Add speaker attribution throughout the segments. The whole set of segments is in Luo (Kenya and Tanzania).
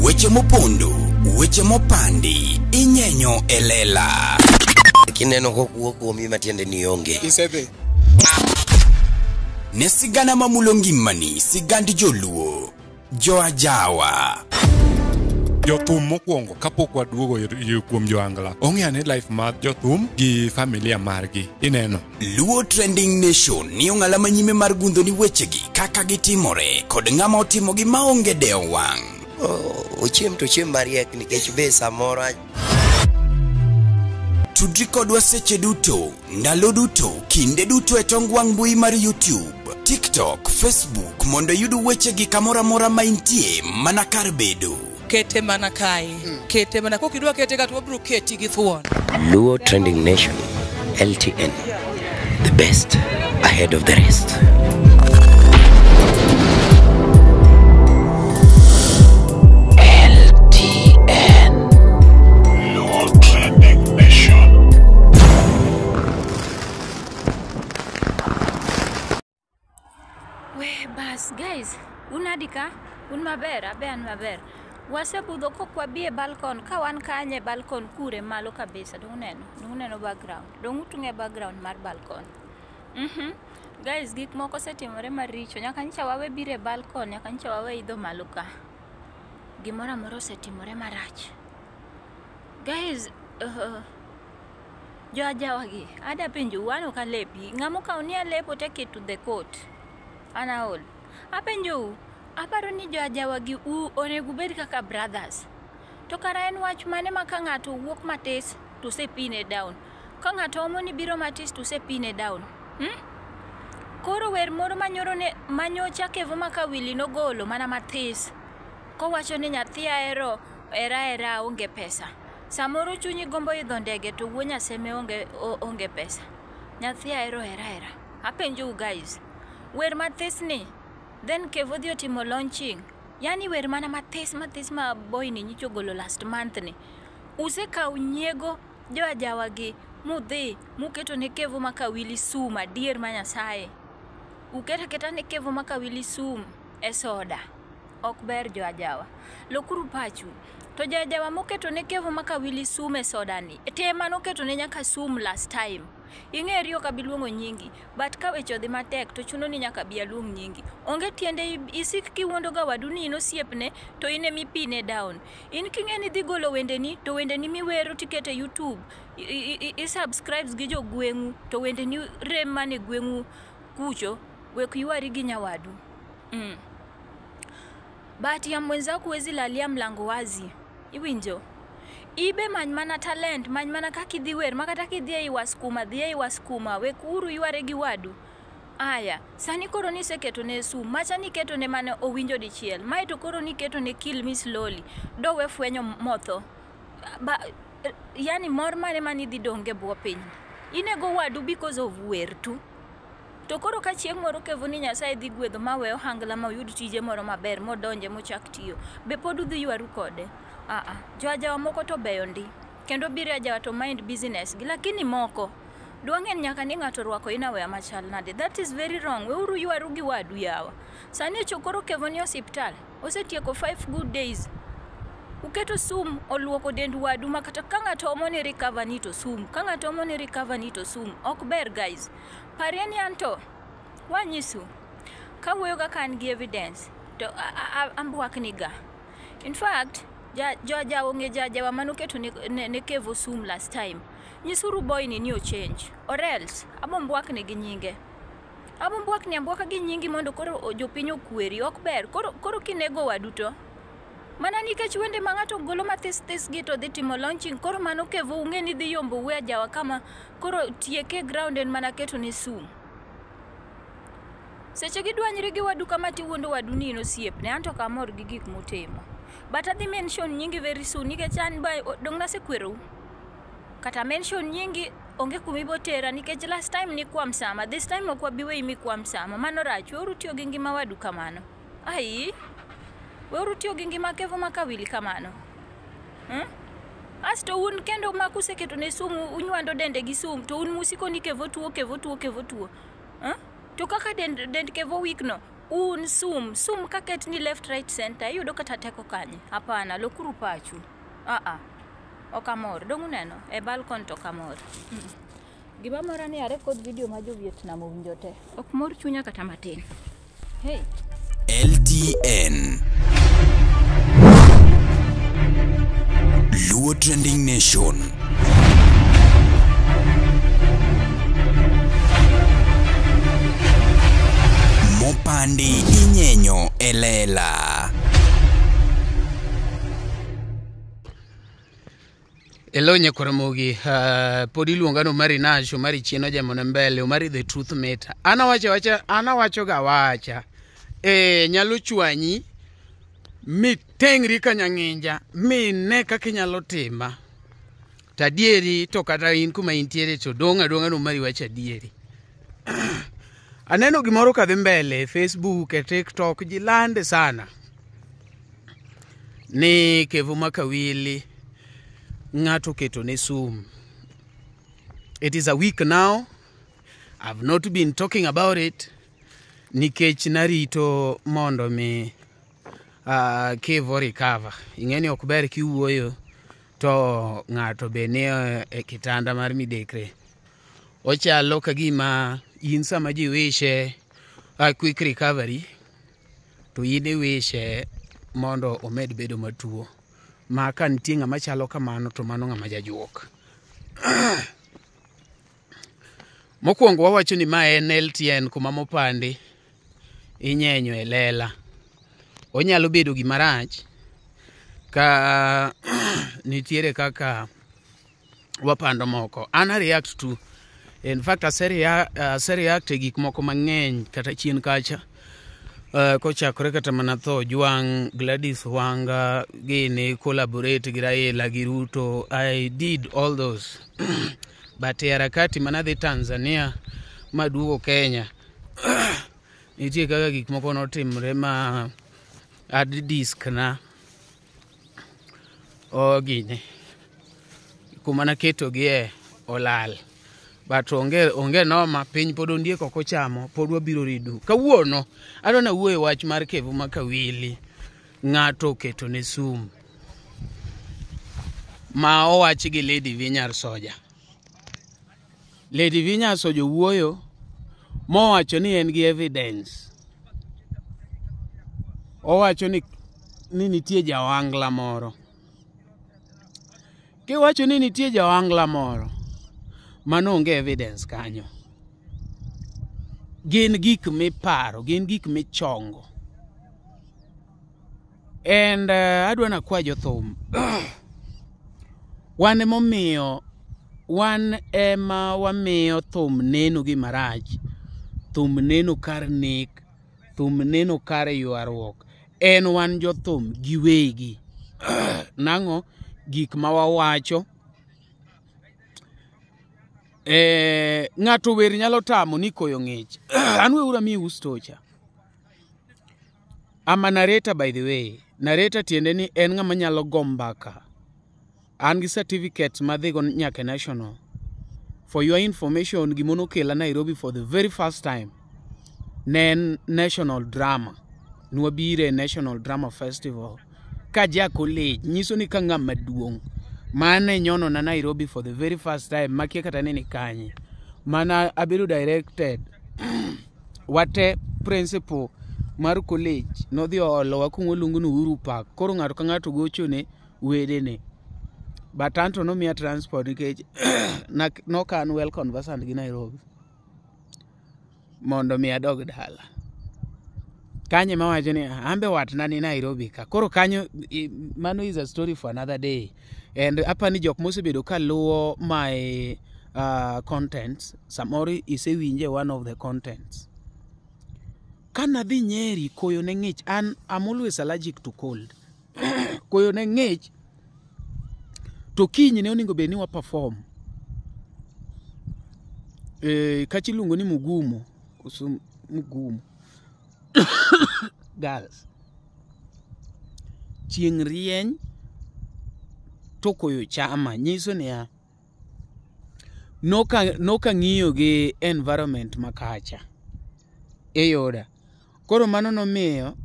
Speaker 1: Weche mopondo, weche mopandi, inyenyo e lela.
Speaker 2: Kineno kokuo kuomi matiende ni onge.
Speaker 3: Isedhi.
Speaker 1: Ne sigana mamulo ngimani, sigand joluo, joajawa.
Speaker 3: Jothum mokwongo kapok waduogo kuom joangla ong'eyo ni life mar jothum gi familia margi ineno.
Speaker 1: Luo Trending Nation ni ong'ala manyime mar gundho ni wechegi kaka gitimore kod ng'ama otimogi maonge dewo wang'.
Speaker 2: Ochiem to ochiem mariek nikech be samoro
Speaker 1: Tudri kodwa seche duto, ndalo duto, kinde duto e tong wang' mbui mar YouTube, TikTok, Facebook mondo iyud wechegi kamoro amora ma intie mana kar bedo.
Speaker 4: Kete mana kae. Kete mana kokidwa kete ka to wabiro keti gi thuon.
Speaker 2: Luo Trending Nation, LTN, the best ahead of the rest. LTN.
Speaker 5: Luo Trending Nation.
Speaker 6: We bas guys, unadi ka? Un maber, abe an maber. Wasebudho kok wabi e balkon, ka wan kanye e balkon kure malo kabisa, dong uneno, dong uneno background, dong utung'e background mar balkon. Guys, gik moko osetimore maricho, nyaka nyicha wawe biro e balkon, nyaka nyicha wawe idho malo ka. Gimoro amora osetimore marach. Guys, jo ajawa gi, ada penjou, an ok alepi. Ng'ama okawo ni alepo take it to the court. An aol. Apenjou, aparo ni jo ajawa gi u onego ubed kaka brothers. To kara en wach mane ma ka ng'ato wuok matis to usepine down. Ka ng'ato omo ni biro matis to usepine down. Koro wer moro manyoro ne manyocha Kevo Makawili nogolo mana mathis. Kowacho ni nyathi ahero era era onge pesa. Samoro chunyi gombo idho ndege to wuo Nyaseme onge pesa. Nyathi ahero era era. Apenjou guys. Wer mathis ni then Kevo dhi otimo launching. Yani wer mana mathis mathis ma boy ni nyicho golo last month ni. Usekawo nyiego jo ajawa gi mudhi muketo ne Kevo Makawili sum adier ma Nyasaye. Uketo aketa ne Kevo Makawili sum e soda. Ok ber jo ajawa. Lokuru pachu. To jo ajawa moketo ne Kevo Makawili sum e soda ni, te manoketo ne nyaka sum last time. Ing'eri ok abi luongo nyingi, but ka weche odhi matek to chuno ni nyaka bi aluong nyingi. Onge tiende isik kiwuondo ga wadu ni in osiepne to in emipine down. In king'e ni idhi golo wendeni to wendeni miwero tikete YouTube, i subscribes gi jogweng'u to wendeni rem mana e gweng'u kucho, wek ywari gi nyawadu. Bahati ya mwenzako huwezi lalia mlango wazi. Iwinjo? Ibe many mana talent, many mana kaka idhi wer, ma kata kidhi ei waskuma, dhi ei waskuma, wek uru yware gi wadu. Aya, sani koro niseketo ne sum, macha niketo ne mane owinjo dichiel, mae to koro niketo ne kill me slowly, dowe fwenyo motho. Ba, yani mor mane mane idhi dong' e bwo piny. Inego wadu because of wer tu. To koro ka chieng' moro Kevo ni Nyasaye dhi gwedho ma we ohangla ma oyud tije moro maber modonje mochak tiyo, be pod udhi ywaru kode? Aa, jo ajawa moko to beyo ndi. Kendo biro ajawa to mind business gi, lakini moko dwang'e nyaka ni ng'ato orwako innerwear machal nade. That is very wrong. Weuru ywaru gi wadu yawa. Sani ocho koro Kevo ni osiptal. Osetieko 5 good days. Uketo sum oluoko dend wadu ma kata ka ng'ato omo ni recover ni to sum. Ka ng'ato omo ni recover ni to sum. Ok ber guys. Parie ni anto wanyisu. Kawuoyo kaka an gi evidence to ambwakni ga. In fact, jo ajawa ong'e jo ajawa manoketo ne Kevo sum last time. Nyisuru boy ni o change or else abo mbwakni gi nyinge. Abo mbwakni ambwaka gi nyingi mondo koro jopiny okweri. Ok ber. Koro kinego wadu to mana nikech wende ma ng'ato golo mathis this gi to dhi timo launching koro mano Kevo ung'e ni dhi yombo we ajawa kama koro tieke ground en mana keto ne sum. Seche gidwanyri gi wadu kama tiwuondo wadu ni in osiepne, anto ok amor gi gik mutimo. But adhi mention nyingi very soon nikech an ba dong' nasekwerou. Kata mention nyingi onge kuma ibotera nikech last time nikwam sama, this time ok wabi weyi mikwam sama. Mano rach, weuru tiyo gi ngima wadu kamano. Ai, weuru tiyo gi ngima Kevo Makawili kamano. Asto un kendo ma kuseketo ne sum unywando dende gi sum to un musiko ni Kevo tuo, Kevo tuo, Kevo tuo. To kaka dend Kevo weak no, Un sum, sum kaket ni left right center, iyudo kata teko kanye? Hapana, lokuru pachu. Ah ah. Ok amor. Dong' uneno? E balkon to ok amor. Gima mora ni a record video ma jo Vietnam owinjo te. Ok mor chunya kata matin. Hey.
Speaker 1: LTN Luo Trending Nation. Mopandi inyenyo e lela.
Speaker 7: Hello Nyakwaramogi, pod iluonga ni Omari Nash, Omari chien ojemone mbele, Omari the truth matter. An awacho awacha, an awacho ga wacha. E, nyalo chwanyi mitengri ka nyang'inja mine kaka inyalo tima. To adieri to kata in kuma intiere to dong' adong'a ni Omari wacho adieri. Aneno gimoro kadhi mbele e Facebook, e TikTok, ji lande sana. Ni Kevo Makawili ng'ato oketo ne sum. It is a week now. I've not been talking about it nikech narito mondo mi Kevo recover. Ing'e ni ok ber kiwuoyo to ng'ato be nie e kitanda mar midekre. Ochalo ka gima in sama ji wishe a quick recovery to in iwishe mondo omed bedo matuo. Ma ka nitie ng'ama chalo kamano to mano ng'ama jajuok. Mokwongo wawacho ni ma en LTN kuma mopandi inyenyo e lela. Onyalo bedo gima rach ka nitiere kaka wapando moko. An a react to, in fact ase react e gik moko mang'eny kata chien kacha. Kochakore kata mana tho Ojwang', Gladys Wanga gini collaborate gi Raila gi Ruto. I did all those. But e harakati manadhi Tanzania maduogo Kenya, nitie kaka gik moko notimre ma hard disk na ogine kuma naketogie olal. But onge noma, piny pod ondiek ok ochamo, pod wabiro ridu. Kawuono adwa nawuoyo e wach mar Kevo Makawili, ng'ato oketo ne sum ma owach gi Lady V Nyar Soja. Lady V Nyar Soja owuoyo mowacho ni en gi evidence. Owacho ni nitie jawangla moro. Kiwacho ni nitie jawangla moro, mano onge evidence kanyo. Gin gik miparo, gin gik michongo. And adwa nakwa jothum. Wan emomiyo, wan ema wamiyo thum neno gima rach. Thum neno kar nek, thum neno kar ywaruok. En wan jothum giwegi. Nang'o gik ma wawacho. Ng'ato wer nyalo tamo ni koyo ng'ich. An weuru amiu stocha. I'm a narrator by the way. Narrator tiende ni en ng'ama nyalo go mbaka. An gi certificates madhigo nyaka national. For your information, gimono kela Nairobi for the very first time ne en national drama. Nwabire National Drama Festival. Ka ja college, nyiso ni ka ng'ama duong'. Mane nyono na Nairobi for the very first time, makia kata ni kanye. Mana abedo directed. Wate principal mar college nodhi oolowa kuma waluongo ni Uhuru Park. Koro ng'ato ka ng'ato gochone wedene. But anto nomiya transport nikech noka an well conversant gi Nairobi. Mondo mi adog dala. Kanyo ema wacho ni ambe watna ni Nairobi ka. Koro kanyo mano is a story for another day. And apani jok mosebedo ka luwo my contents, samoro isewinje one of the contents. Kanadhi Nyeri, koyo ne ng'ich. An I'm always allergic to cold. Koyo ne ng'ich, to kiny ne onego bed ni wa perform. Kacha iluongo ni Mugumo, koso Mugumo. Girls. Chieng' rieny to koyo chama, nyiso niya, nokang'iyo gi environment ma kacha. Iyuda. Koro mano nomiyo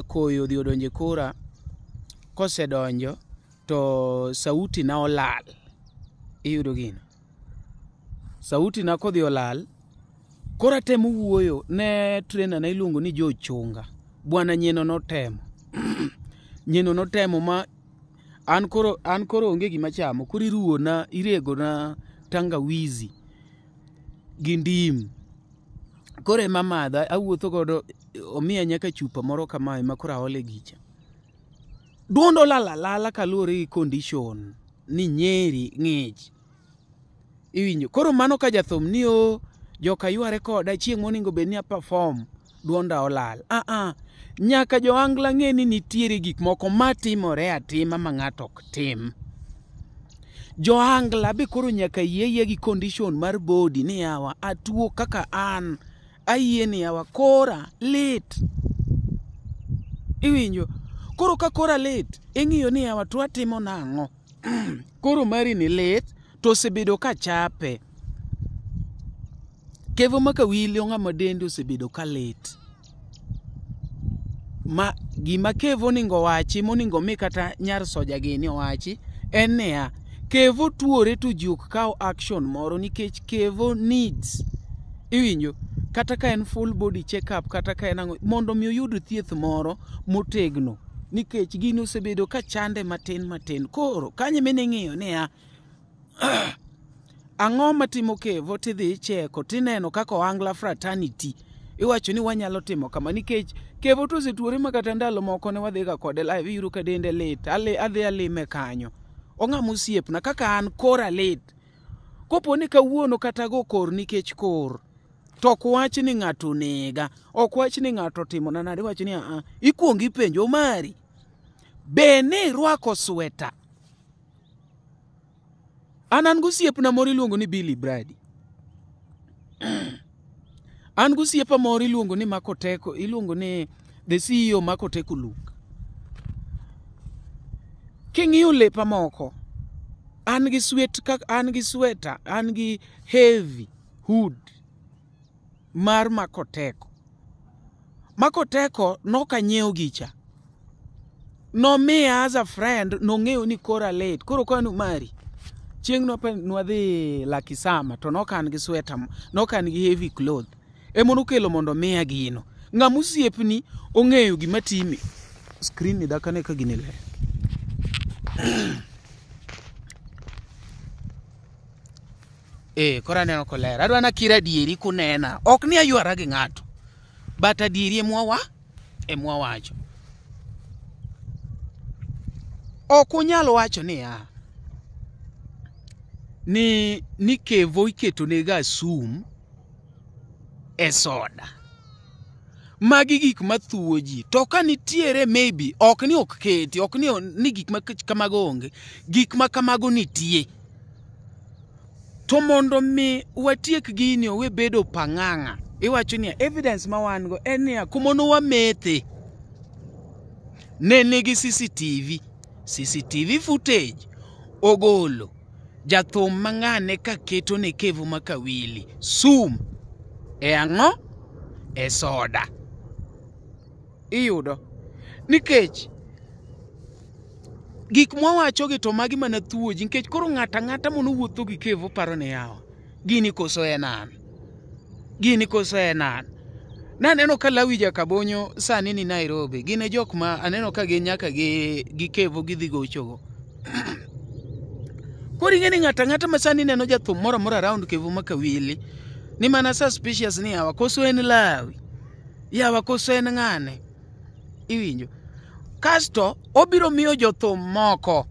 Speaker 7: koyo odhi odonjo e kora. Kosedonjo to sauti na olal. Iyudo gino. Sauti na kodhi olal. Koro atemo wuoyo ne trainer na iluongo ni Joe Chunga. Bwana nyieno notemo. Nyieno notemo ma an koro onge gima chamo. Koro iruwona, iregona tangawizi gi ndim. Koro ema amadha, awuotho godo, omiya nyaka chupa moro kamae ma koro aole gicha. Duond olal alala kaluwore gi condition ni Nyeri ng'ich. Iwinjo. Koro mano ka jathum ni o joka yware koda chieng' monego bed ni a perform duonda olal. Nyaka jo-Angla ng'e ni nitiere gik moko matimore atima ma ng'ato ok tim. Jo-Angla be koro nyaka yie yie gi condition mar body ni yawa atuo kaka an. Ayie ni yawa kora lit. Iwinjo. Koro ka kora lit, ing'iyo ni yawa to atimo nang'o? Koro mari ni lit to osebedo ka chape. Kevo Makawili ng'ama dende osebedo ka lit. Ma gima Kevo oningo wachi moningo mi kata nyar soja gini owachi en niya, Kevo tuore to ji ok kaw action moro nikech Kevo needs. Iwinjo, kata ka en full body check up kata ka en ang'o mondo mi oyud thieth moro motegno nikech gini osebedo ka chande matin matin. Koro kanyo mine ing'iyo niya, ang'o matimo Kevo tidhi icheko tineno kaka Ohangla fraternity iwacho ni wanyalo timo kama nikech Kevo to osetuore ma kata ndalo moko ne wadhiga kode live iyudo ka dende lit adhi alime kanyo. Ong'ama osiepna kaka an kora lit. Kopo ni kawuono kata go kor nikech kor to ok wach ni ng'ato onega, ok wach ni ng'ato otimona nade, iwacho ni ikuongo ipenjo Omari, be ni irwako sweta? An gosiepna moro iluongo ni Billy Brady. An gosiepa moro iluongo ni Makoteko, iluongo ni the CEO Makoteko Luke. King'iyo lepa moko, an gi sweat, an gi sweater, an gi heavy hood mar Makoteko. Makoteko nokanyiewo gicha. Nomiya as a friend, nong'eyo ni kora lit. Koro koa ni Omari, chieng' no nwadhi Lakisama to nokan gi sweater, nokan gi heavy cloth. Ema nokelo mondo miya gino. Ng'ama osiepni ong'eyo gima time. Screen ni dakane ka gini ler. Koro aneno koler. Adwa nakir adieri kunena. Ok ni aywara gi ng'ato. But adieri emwa wacho. Ok unyal wacho niya ni Kevo iketo nega sum e soda. Magi gik mathuwo ji. To ka nitiere maybe, ok ni ok keti, ok ni gik ma kamago onge. Gik ma kamago nitie. To mondo mi watiek gini owe bedo pang'ang'a, iwacho niya, evidence ma wan go en niya, kumono wamethe ne nigi CCTV. CCTV footage ogolo jathum mang'ane ka keto ne Kevo Makawili sum e ang'o? E soda. Iyudo. Nikech gik mwawachogi to magi mana thuo ji, nikech koro ng'ato ang'ata monowuotho gi Kevo paro ni yawa, gini koso en an. Gini koso en an. Naneno ka Lawi Jakabonyo sani ni Nairobi. Gin e jok ma aneno ka gin nyaka gi Kevo gidhi gochogo. Koro ing'e ni ng'ato ang'ata ma sani neno jathum moro amora around Kevo Makawili ni mana suspicious ni yawa koso en Lawi. Yawa koso en ng'ane. Iwinjo. Kasto obiro miyo jothum moko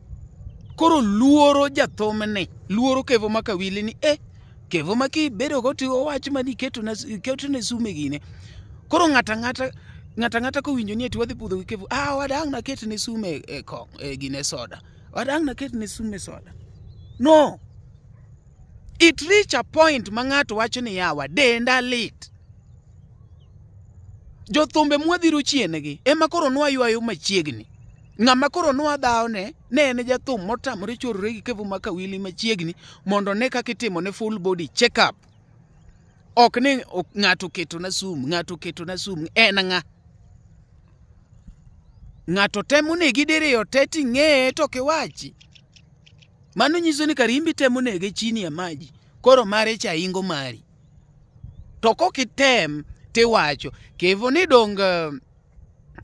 Speaker 7: koro luoro jathumni, luoro Kevo Makawili ni Kevo ma kibedo go to owach mani iketone sum e gine. Koro ng'ato ang'ata kowinjo ni eti wadhi pudho gi Kevo, wadang' naketne sum e kong' e gine soda. Wadang' naketne sum e soda. No. It reach a point ma ng'ato wacho ni yawa denda lit. Jothumbe mwadhiro chien-gi ema koro nwaywayo machiegni. Ng'ama koro nwadhawne ne en jathum motamore chorore gi Kevo Makawili machiegni mondo ne kaka itimo ne full body check up. Ok ni ng'ato oketona sum, ng'ato oketona sum, en ng'a? Ng'ato temo negi diriyo te ting'eye to ok iwachi. Mano nyiso ni kare in be itemo nege chini ya maji. Koro mare cha ingo mari. To kok item tiwacho. Kevo ni dong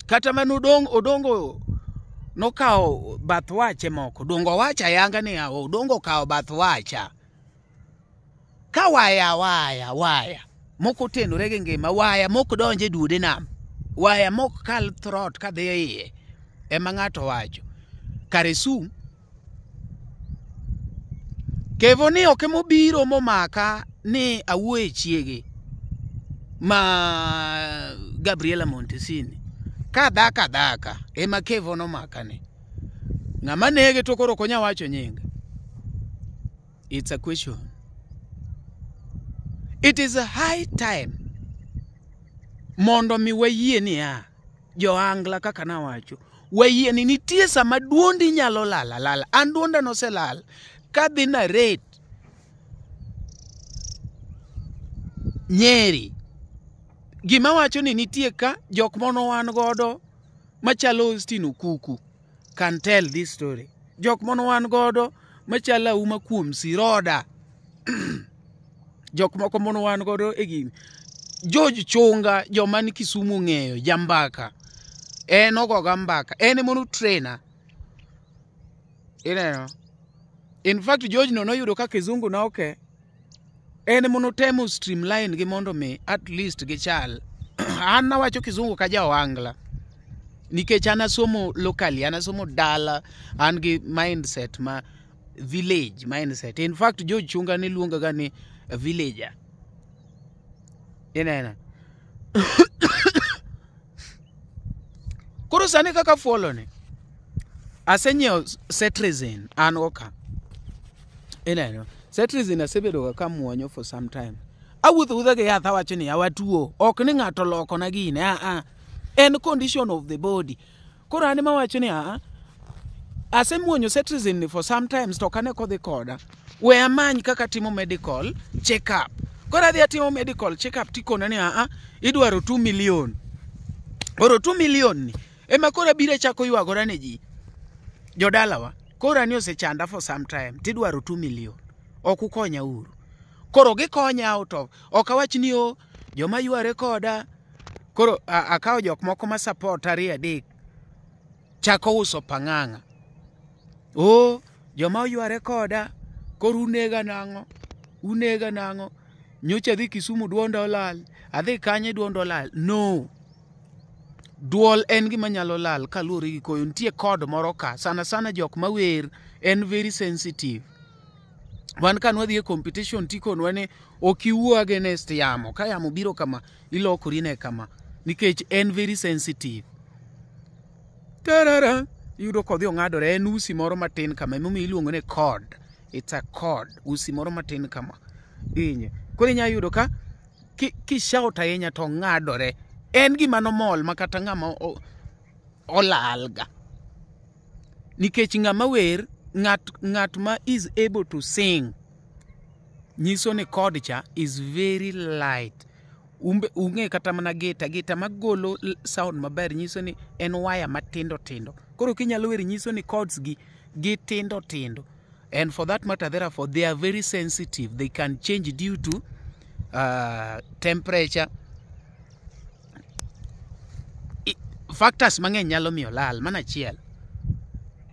Speaker 7: kata mana Odongo nokawo bath wache moko. Dongo owacho ayanga ni yawa Odongo okawo bath wacha. Ka waya waya waya mok otenore gi ngima, waya mok donj e duodenum, waya mok kal throat kadhi e iye ema ng'ato wacho. Kare sum. Kevo ni ok emobiro momaka ni awuo e chiege ma Gabriela Montesini. Ka dhaka dhaka ema Kevo nomaka ni. Ng'ama nege to koro ok onyal wacho nying. It's a question. It is a high time mondo mi wayie niya, joangla kaka nawacho, wayie ni nitie sama duondi nyalo lal alala. An duonda noselal kadhi narrate Nyeri. Gima wacho ni nitie ka jok mono wan godo machalo Austin Okuku can tell this story. Jok mono wan godo machalo Auma kuom Siroda. Jok moko mono wan godo e gini. George Chunga, joma ni Kisumu ong'eyo, jambaka. En ogoga mbaka. En emono trainer. Ineno? In fact, George no noyudo ka kizungu na oke. En emono temo streamline gi mondo mi at least gichal. An nawacho kizungu ka ja ohangla. Nikech an asomo locally, an asomo dala, an gi mindset ma village mindset. In fact, George Chunga ne luonga ga ni villager. Ineno? Koro sani kaka fuolo ni, asenyiewo cetirizine an go ka. Ineno? Cetirizine asebedo ga kamuonyo for some time. Awuotho awuotha gi yath awacho ni awatuo. Ok ni ng'ato olokona gine, a a. En condition of the body. Koro an ema awacho ni a a. Asemuonyo cetirizine ni for some times to ok ane kodhi koda. We amany kaka atimo medical check up. Koro adhi atimo medical check up tikona ni a a idwaro 2 million. Koro 2 million ni ema koro abiro achako ywagora ne ji. Jodalawa, koro ani osechanda for some time tidwaro 2 million. Ok ukonya uru. Koro gikonya out of. Ok awach ni o joma yware koda. Koro akawo jok moko ma support ariyo adek. Chako uso pang'ang'a. O joma oyware koda koro unega nang'o? Unega nang'o? Nyocha adhi Kisumu duonda olal. Adhi kanye duonda olal. No. Duol en gima nyalo lal kaluwore gi koyo. Nitie kod moro ka. Sana sana jok mawer en very sensitive. Wan ka nwadhi e competition tikonwa ni ok iwuo against yamo. Ka yamo biro kama, ilokori ne kama. Nikech en very sensitive. Tarara! Iyudo kodhi ong'adore. En usi moro matin kama. Emomiyo iluongo ni cord. It's a cord. Usi moro matin kama. Inye. Koro inyalo yudo ka kishout ahinya to ong'adore. En gima nomol ma kata ng'ama olalga. Nikech ng'ama wer, ng'at ma is able to sing, nyiso ni chord cha is very light. Ung'e kata mana gita, gita magolo sound maber nyiso ni en waya matindo tindo. Koro kinyalo wer nyiso ni chords gi gitindo tindo. And for that matter, therefore, they are very sensitive. They can change due to temperature. Factors mang'eny nyalo miyo lal, mana achiel.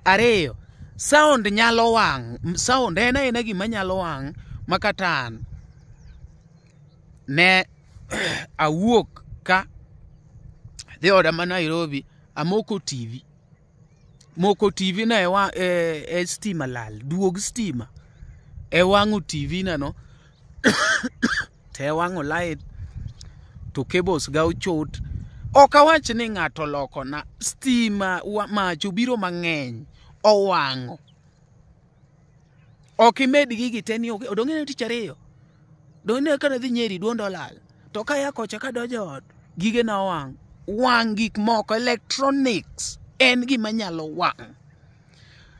Speaker 7: Ariyo, sound nyalo wang'. Sound en aena gima nyalo wang' ma kata an ne awuok ka dhi oda ma Nairobi, amoko TV. Moko TV na e stima lal, duog stima. E wang'o TV na no, te wang'o light, to cables ga ochot. Ok awach ni ng'ato olokona, stima mach obiro mang'eny, owang'o. Ok imed gigi te ni odong' ne tich ariyo. Dong' ne ka nadhi Nyeri duonda olal. To ka aya kocha kadonjo e ot, gige na owang'. Wang' gik moko, electronics en gima nyalo wang'.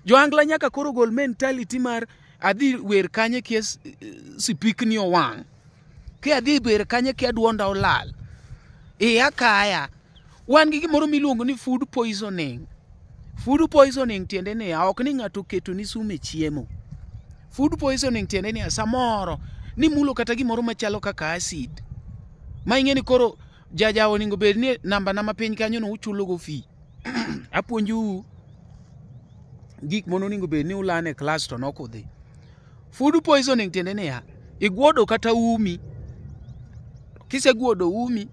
Speaker 7: Joangla nyaka koro gol mentality mar adhi wer kanye kia sipikni owang'. Kia adhi ber kanye kia duonda olal. Iya kaya. Wan gi gimoro miluongo ni food poisoning. Food poisoning tiende niya, ok ni ng'ato oketoni sum e chiemo. Food poisoning tiende niya, samoro nimulo kata gimoro machalo kaka acid. Ma ing'e ni koro jajawo onego bed ni namba na mapiny kanyo no uchulo go fee. Apuonjou gik mono onego bed ni ulane e klas to nok udhi. Food poisoning tiende niya, iguodo kata umi. Kiseguodo umi,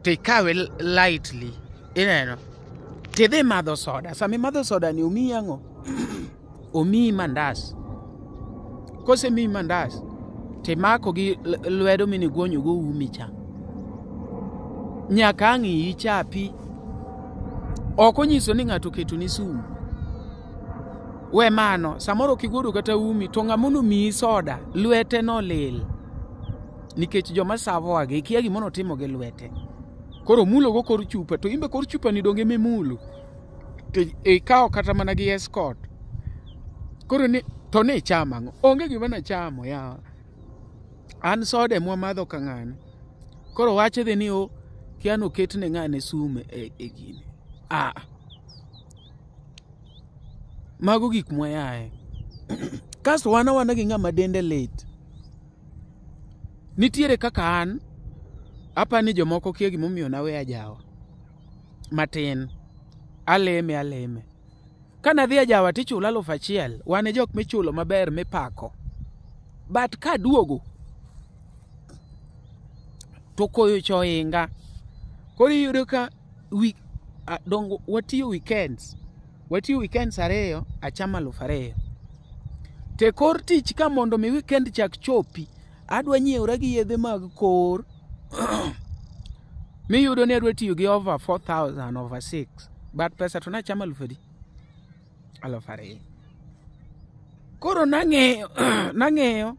Speaker 7: to ikawe lightly, ineno. Tidhi madho soda. Sama imadho soda ni omiyi ang'o? Omiyi mandas. Kosemiyi mandas, timako gi lwedo miniguonyo go umi cha. Nyaka ang' iyi chapi. Ok onyiso ni ng'ato oketoni sum. We mano, samoro ok iguodo kata umi, to ng'ama onomiyi soda, lwete nolil. Nikech joma savowa gi, ikia gima notimo gi lwete. Koro omulo go kor chupa, to imbe kor chupa ni donge mimulo. To ikawo kata mana gi escort. Koro ni, to ni ichamo ang'o? Onge gima nachamo yawa. An soda ema wamadho ka ng'ane. Koro wach dhi ni o, kia noketne ng'ane sum e gini. Ah. Mago gik mwayaye. Kasto wan awana gi ng'ama dende lit. Nitiere kaka an, apa ni jomoko kia gimomiyo nawe ajawa. Matin. Aleme aleme. Ka nadhi ajawa tichula 1000, wan e jok michulo maber mipako. But kaduogo, to koyo cha ohinga. Koro iyudo ka week, dongo watiyo weekends. Watiyo weekends 2, achamo 2000. Te kor tich ka mondo mi weekend chak chopi, adwa nyiewra gi yedhe mag kor. Miyudo ni adwa tiyo gi over 4000 over 6. But pesa to nachamo 1000 adi? 2000. Koro nang'eyo, nang'eyo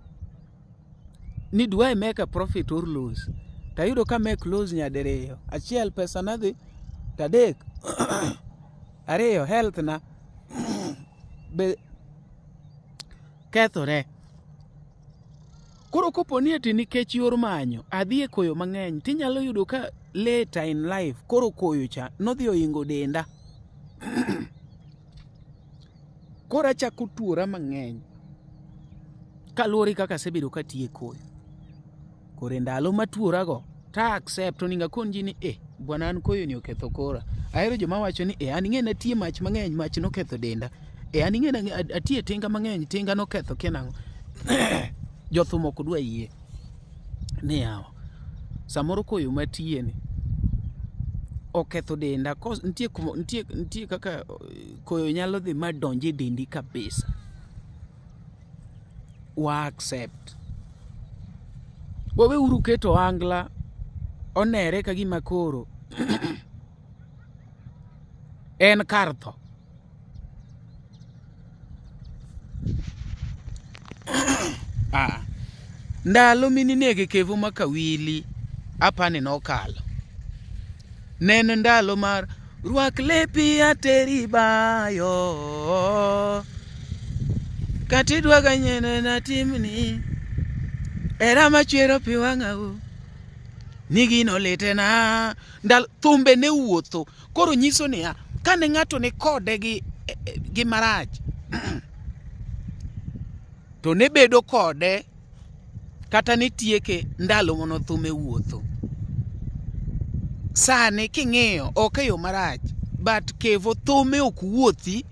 Speaker 7: ni do I make a profit or lose? Tayudo ka make lose nyadiriyo. Achiel pesa nadhi, tadek. Ariyo health na be kethore. Koro kopo ni ati nikech yor manyo, adhi e koyo mang'eny, tinyalo yudo ka later in life, koro koyo cha nodhi ohingo denda. Koro achako tuora mang'eny. Kaluwore kaka asebedo katiyo e koyo. Koro e ndalo matuorago, ta accept onego akon ji ni bwana an koyo ni oketho kora. Ahero joma wacho ni an ing'e natiye mach mang'eny, mach noketho denda. An ing'e atiye tinga mang'eny, tinga noketho kia nang'o. Jothum ok dwa yie. Ni yawa, samoro koyo matiye ni oketho denda. Nitie kaka koyo nyalo dhi ma donj e dendi kabisa. Wa accept. Waweuru keto ohangla onere ka gima koro en kar tho. Ndalo mininege Kevo Makawili apani nokalo. Ne en ndalo mar rwak lepi ateri bayo. Kata idwaga nyiene natimni. Era machwero pi wang'au. Ni gino litena. Ndalo thumbe ne wuotho. Koro nyiso niya, kane ng'ato ni kode gi marach, to ne bedo kode kata ne tieke ndalo mono thume wuotho. Sani king'iyo ok e yo marach, but Kevo thume ok wuothi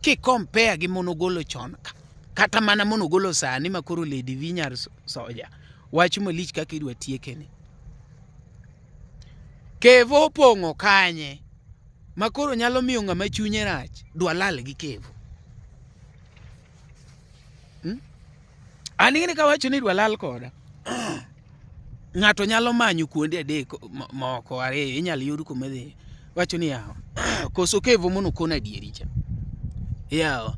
Speaker 7: ki compare gi monogolo chon ka. Kata mana monogolo sani ma koro Lady V nyar Soja wach malich kaka idwa tieke ni. Kevo opong'o kanye ma koro nyalo miyo ng'ama chunye rach dwa lal gi Kevo. An ing'e ni kawacho ni dwa lal koda, ng'ato nyalo manyo kuonde adek moko ariyo inyalo yud kuma dhi. Wacho ni yawa, koso Kevo mono kona adieri cha. Yawa,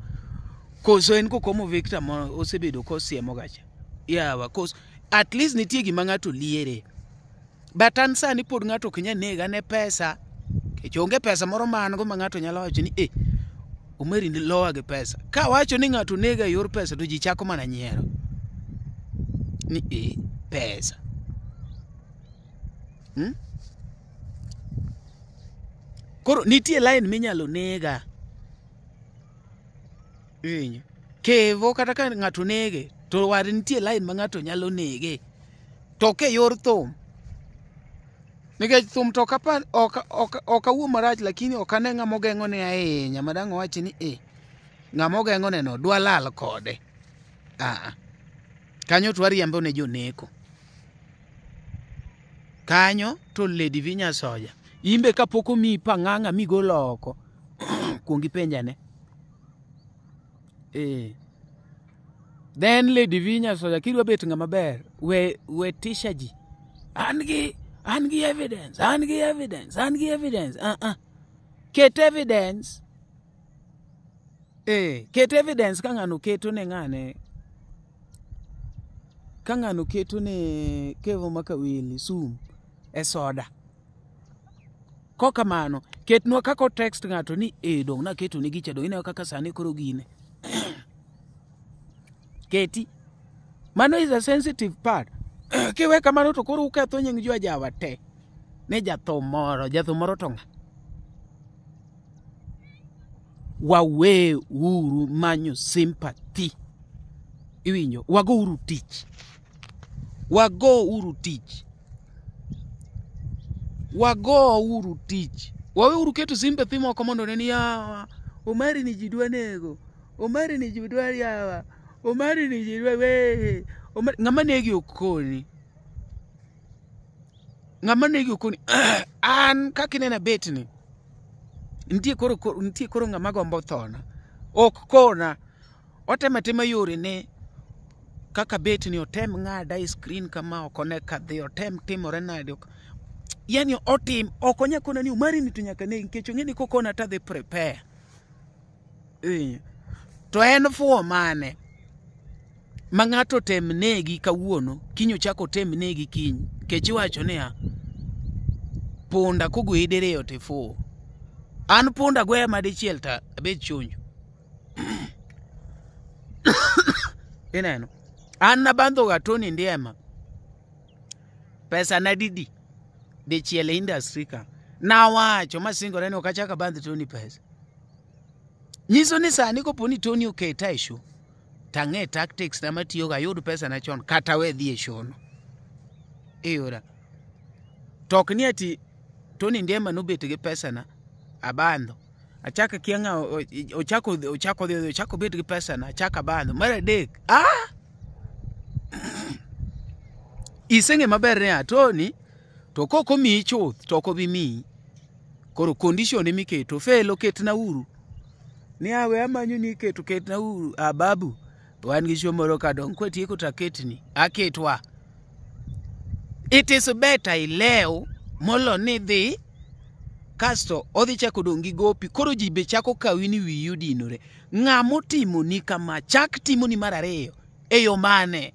Speaker 7: koso en Kokomo Victor ma osebedo kosiemo gacha. Yawa, koso at least nitie gima ng'ato liere. But an sani pod ng'ato ok nyal nega ne pesa. Nikech onge pesa moro ma an go ma ng'ato nyalo wacho ni Omeri lowa gi pesa. Ka wacho ni ng'ato nega e yor pesa to ji chako mana nyiero. Ni e pesa. Koro nitie line minyalo nega. Iwinjo? Kevo kata ka ng'ato nege, to war nitie line ma ng'ato nyalo nege. To ok e yor thum. Nikech thum to ok awuo marach lakini ok ane ng'ama ogeng'one ahinya ma dang' owach ni e ng'ama ogeng'one no dwa lal kode. Aa. Kanyo to wariembo ne joneko. Kanyo to Lady V Nyasoja. Imbe kapok omiyi pang'ang'a migolo oko, kuong ipenjane. Eh. Then Lady V Nyasoja kidwa bet ng'ama ber, we tisha ji. An gi evidence, an gi evidence, an gi evidence. Ah ah. Ket evidence. Eh, ket evidence ka ng'ano keto ne ng'ane. Ka ng'ano keto ne Kevo Makawili sum e soda. Kokamano, ketnwa kaka text ng'ato ni eh dong' naketo ni gicha dong' ineno kaka sani koro gine. Keti. Mano is a sensitive part. Kiwe kamano to koro uketho nying jo ajawa te. Ne jathum moro, jathum moro to ng'a? Wawe uru manyo sympathy. Iwinjo, wago uru tich. Wago uru tich. Wago uru tich. Wawe uru keto sympathy moko mondo ne ni yawa. Omari ni ji dwa nego. Omari ni ji dwa yawa. Omari ni ji dwa we. Omari ng'ama negi ok koni. Ng'ama negi ok koni. An kaka inena bet ni. Nitie koro ng'ama gombo thona. Ok kona. Otemo atima yore ne kaka bet ni otem ng'ada e screen kama ok one kadhi otem timore nade ok yani otim ok onya kona ni Omari ni to nyaka negi nikech ong'e ni kokona to adhi prepare. Eh. To en fuwo mane ma ng'ato tem negi kawuono kiny ochako otem negi kiny nikech iwacho niya punda kogoyi diriyo tifuwo. An punda goya madichiel to abet chonjo. Ineno? An nabandho ga Tony Ndiema. Pesa na didi dichiel e industry ka. Nawacho masingore ni ok achak abandh Tony pesa. Nyiso ni sani kopo ni Tony oketa e show, tang'e tactics na matiyogo ayud pesa na chon kata we dhi e show no. Iyuda. To ok ni ati Tony Ndiema nobet gi pesa na abandho. Achako akia ng'a ochako odhi ochako obet gi pesa na achako abandho. Mar adek, ah! Iseng'e maber ni a Tony to kok omiyi chuth to ok obi miyi. Koro condition emiketo fail oketna uru. Ni awe amanyo ni iketo ketna uru. Ah babu, wan gi show moro ka dong' kwatieko to aketni. Aketwa. It is better ilew molo ni dhi kasto odhi chako dong' gi gopi koro ji be chako kawi ni wiyi odinore. Ng'ama otimoni kama chak timoni mar ariyo e yo mane?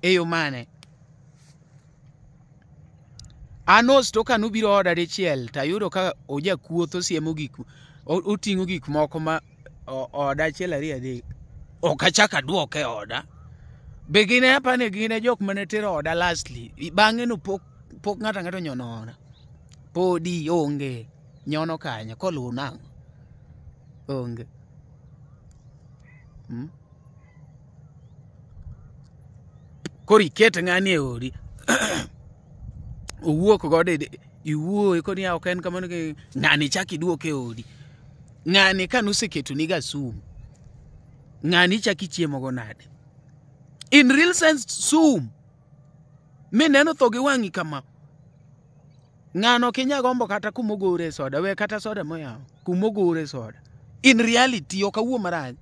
Speaker 7: E yo mane? An host ka nobiro oda dichiel tayudo ka ojakuotho siemo gik oting'o gik moko ma oda achiel ariyo adek. Ok achak aduoke e oda. Be gin e apani gin e jok mane tero oda lastly. Bang'e no pok ng'ato ang'ata onyono oda. Podi onge. Nyono kanye koluwo nang'o? Onge. Koro iket ng'ani e odi. Owuok godo iwuoye koni ok en kamano ng'ani chak iduoke e odi. Ng'ani kanoseketoni ga sum, ng'ani ichak ichiemo go nade? In real sense sum. Mineno tho gi wang'i kama. Ng'ano ok inya gombo kata kumogore soda, we kata soda moyaw, kumogore soda. In reality ok awuo marach.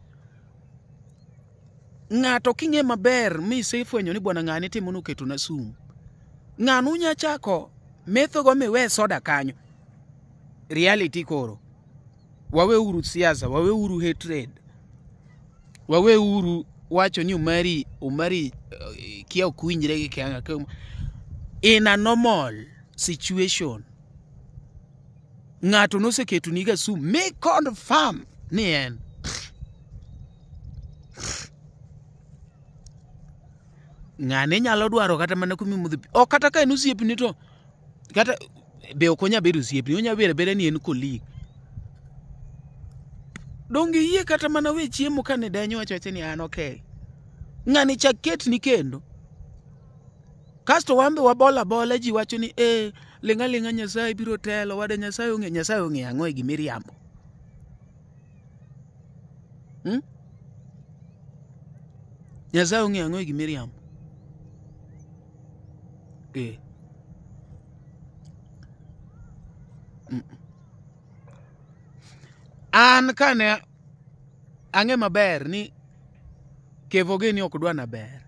Speaker 7: Ng'ato king'e maber misefwenyo ni bwana ng'ani timo noketona sum. Ng'ano unya chako metho go miwe soda kanyo. Reality koro. Waweuru siasa, waweuru hatred. Waweuru wacho ni Omari kia ok winjre gi kia In a normal situation, ng'ato noseketoni ga sum mi confirm ni en. Ng'ane nyalo dwaro kata mana kumimodho pi. Ok kata ka en osiepni to kata be ok onya bedo osiepni, onya bedo abeda ni en colleague. Donge iyie kata mana we chiemo kane denyo wacho awacha ni an okay. Ng'ani chak ketni kendo. Kasto wan be wabola abola ji wacho ni eh ling' aling'a Nyasaye biro telo, wade Nyasaye ong'e, Nyasaye ong'e ang'o e gimiriambo. Hmm? Nyasaye ong'e ang'o e gimiriambo? Eh. An kane ang'e maber ni Kevo gini ok dwa na ber.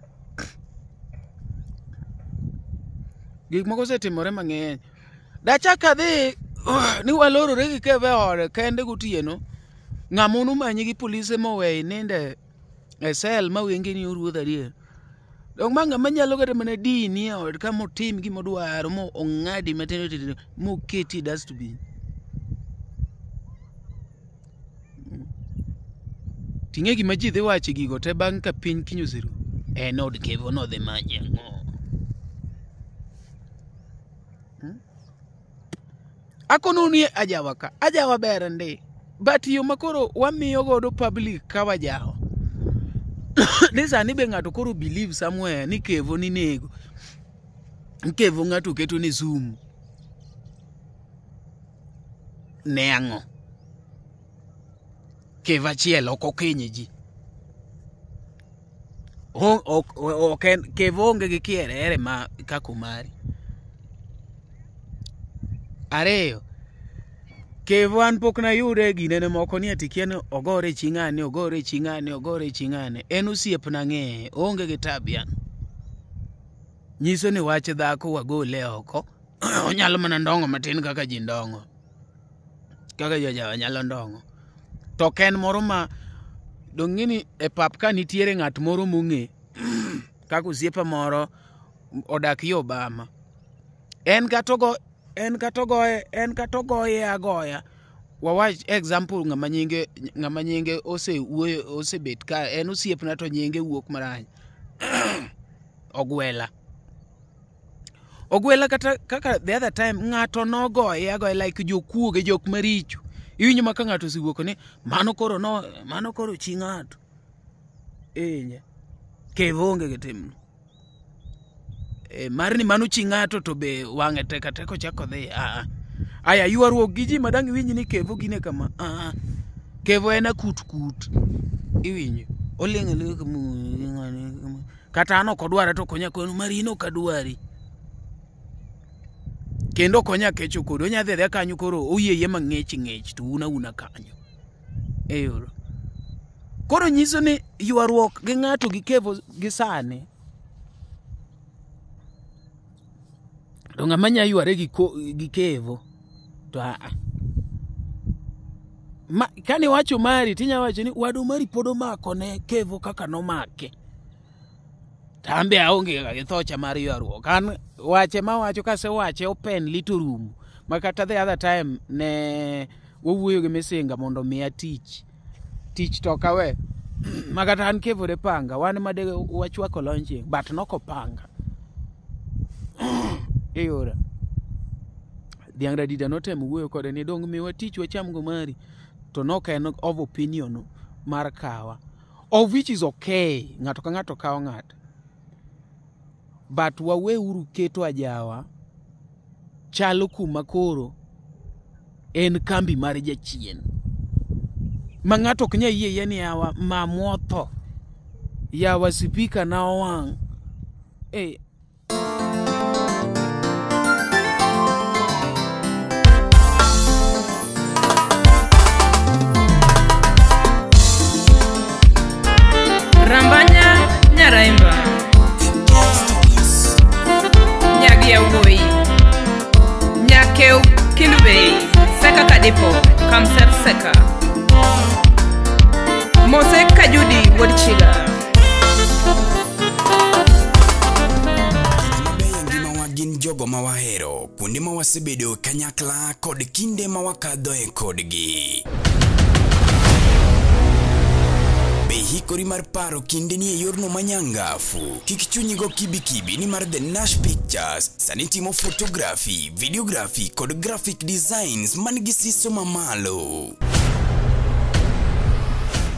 Speaker 7: Gik moko osetimore mang'eny. Dachak adhi ni walorore gi Kevo e ode kende gotieno. Ng'ama nomanyi gi polise moweyi ninde e sel ma wengeni oruodh adier. Dong ma ng'ama nyalo kata mana dini e ot ka motim gima odwaro mo ong'adi matindo tindo moketi e dustbin. Ting'e gima ji dhi wacho gigo te bang' ka piny kiny oseru. En od Kevo nodhi manye ang'o? Akono ni ajawa ka, ajawa ber ndi. But yo makoro wamiyo godo public ka wajawa. Ni sani be ng'ato koro believe somewhere ni Kevo ni nego. Kevo ng'ato keto ni Zoom. Ne ang'o? Kevo achiel ok okinyi ji. Ok en Kevo onge gi kierere ma kaka mari. Ariyo, Kevo an pok nayude ginene moko ni ati kia ni ogore chi ng'ane, ogore chi ng'ane, ogore chi ng'ane. En osiepna ng'eye, oonge gi tabia. Nyiso ni wach dhako wagole oko. Onyalo mana ndong'o matin kaka ji ndong'o. Kaka jojawa nyalo ndong'o. To ok en moro ma dong' ng'e ni e pap ka nitiere ng'at moro mong'e kaka osiepa moro odak yo Obama. En kata ogo en kata ogoye en kata ogoye agoya. Wawach example ng'ama nyinge ng'ama nyinge osewuoyo osebet ka en osiepna to nyinge wuok marach. Ogwela. Ogwela kata kaka the other time ng'ato nogoye agoya like jokuoge jok maricho. Iwinjo ma ka ng'ato osewuok ni mano koro no mano koro chi ng'ato. Iwinjo. Kevo onge gi timno. E, mar ni mano chi ng'ato to be wang'e tek ateka ochako dhi. Ah, ah. Aya ywaruok gi ji madang' iwinj ni Kevo gine kama. Ah, ah. Kevo en akut kut. Iwinjo. Oling' aling'a kama. Kata an ok odwara to ok onya kono marino ok adwari. Kendo ok onya kecho kodi. Onya dhi adhiya kanyo koro oyie yie mang'ich ng'ich to un auna kanyo. Eyoro. Koro nyiso ni ywaruok gi ng'ato gi Kevo gi sani. To ng'ama nya yware gi, gi Kevo to aa. Ma, kane iwacho mari tinya wacho ni wadu mari pod omako ne Kevo kaka nomake. To an be aonge ga gi thocha mar ywaruok. An wache mawacho kasewache openly to rumo. Ma kata the other time ne wawuoyo gi Misinga mondo omiya tich. Tich to ok awe. Ma kata an Kevo de panga, wan ma de wachwako launching, but nokopanga. Iyudo. Dhiang' Radida notemo wuoyo kode ni dong' miwa tich wacham go mari. To nok en of opinion mar kawa. Of which is okay. Ng'ato ka ng'ato kawo ng'ato. But waweuru keto ajawa chalo kuma koro en kambi mar jachien. Ma ng'ato ok nyal yie yie ni yawa mamwa otho. Yawa sipika na owang'. Eh,
Speaker 8: Rambanya Nyaraimba Nyagia Wuoyi Nyakeu Kindubei Seka Kadipo Kamser Seka Mose Kajudi Wuod Chiga.
Speaker 1: Mabeyo e ngimawa gin jogo ma wahero, kuonde ma wasebedo kanyakla kod kinde ma wakadhoe kodgi. Be hikori mar paro kindeni e yorno manyangafu? Kik chunyi go kibikibi nimar The Nash Pictures sani timo photography, videography kod graphic designs man gi siso mamalo.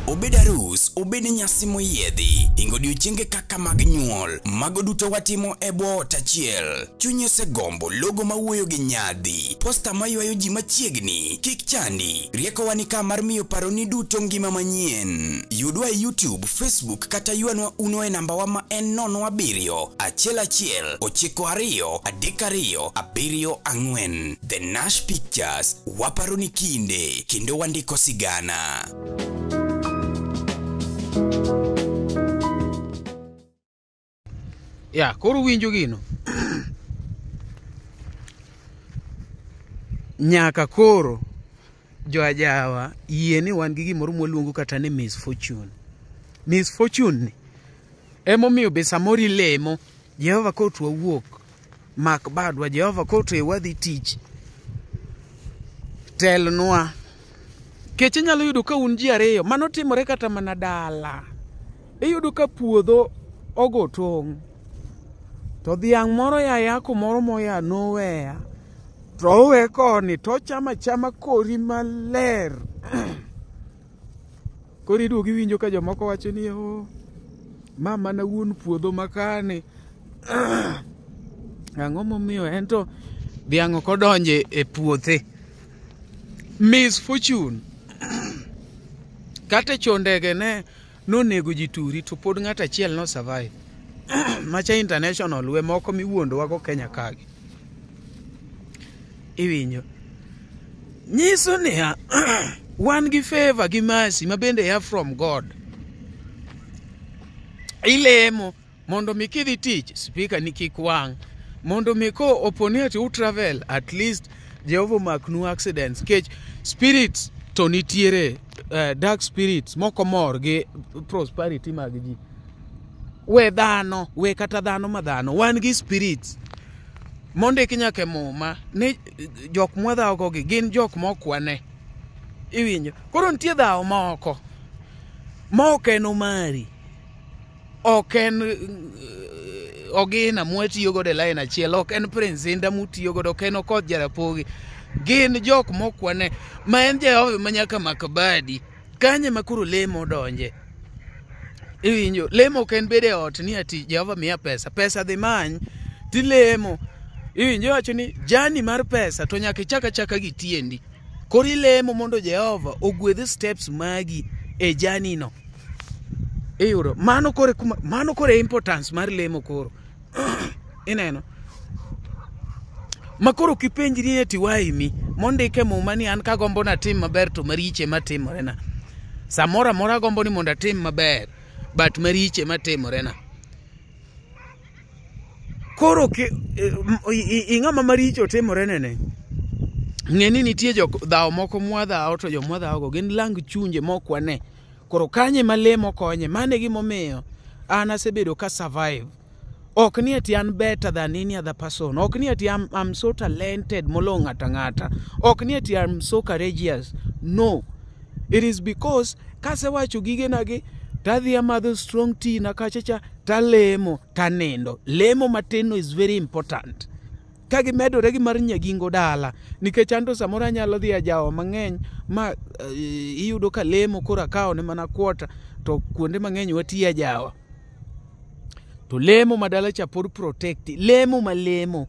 Speaker 1: Obed arus, obed nyasi moyiedhi, hingo odiochienge kaka mag nyuol, mago duto watimo e bwo ot achiel. Chunyi osegombo logo mawuoyo gi nyadhi, posta maywayo ji machiegni, kik chandi. Riekowa ni ka mar miyo paroni duto ngima manyien. Yudwa e YouTube, Facebook kata ywanwa uno e nambawa ma en 07 11 92 32 74. The Nash Pictures, waparo ni kinde, kendo wandiko sigana.
Speaker 7: Ya, koro winjo gino. Nyaka koro joajawa yie ni wan gi gimoro mwaluongo kata ni misfortune. Misfortune ni emomiyo be samoro ilemo Jehova kotwa wuok mak badwa Jehova kotwe wadhi tich telnwa. Kech inyalo yudo ka un ji ariyo, mano timore kata mana dala. Iyudo ka puodho ogo tong' to dhiang' moro ya kumoro moya nowhere to owe koni to ochamo achama kori maler. Koro iduogo iwinjo ka jomoko wacho ni oh, ma mana wuon puodho makani. Ang'o momiyo en to dhiang' ok odonje e puothe. Misfortune. Kata e cho ndege ne nonego ji turi to pod ng'ato achiel no survive. Macha international we moko miwuondowago Kenya kagi. Iwinjo. Nyiso niya, wan gi favor gi mercy ma bende ya from God. Ilemo mondo mi kidhi tich, speaker ni kik wang'. Mondo mi ko opo ni ati u travel, at least Jehova omaknu accidents. Nikech spirits to nitiere dark spirits moko mor gi prosperity mag ji. We dhano, we kata dhano ma dhano, wan gi spirits mondiki nyaka e muma ni jok mwadhawo gi gin jok mok wane. Iwinjo? Koro nitie dhawo moko ma ok en omari, ok en Ogina mwatiyo godo e line achiel, ok en Prince Inda mutiyo godo, ok en Okoth Jarapogi. Gin jok mok wane, ma en Jehova ma nyaka mak badi. Kanye ma koro lemo donje. Iwinjo? Lemo ok en bedo e ot ni ati Jehova miya pesa. Pesa dhi many, tilemo. Iwinjo iwacho ni jani mar pesa to nyaka ichak achaka gi tiendi. Koro ilemo mondo Jehova ogwedh steps magi e jani no. Iyudo? Mano koro kuma, mano koro e importance mar lemo koro. Ineno? Ma koro kipenjri ni ati why me? Mondik e muma ni an kagombo natim maber to mariche matimorena. Samoro amora agombo ni mondo atim maber, but mariche matimorena. Koro ing'ama maricho timore nene. Ng'e ni nitie jok dhawo moko mwadhawo to jomwadhawo go gin lang chunje mok wane. Koro kanye ma lemo konye, mano e gimomiyo an asebedo ka survive. Ok ni ati an better than any other person. Ok ni ati I'm so talented moloyo ng'ato ang'ata. Ok ni ati I'm so courageous. No. It is because kasewacho gigena gi tadhi amadho strong tea na kacha cha talemo tanindo. Lemo matin no is very important. Ka gimedore gi mar nyagingo dala, nikech an to samoro anyalo dhi ajawa mang'eny ma iyudo ka lemo koro akawo ne mana kwota to kuonde mang'eny watiye ajawa. To lemo ma dala cha pod protect, lemo ma lemo,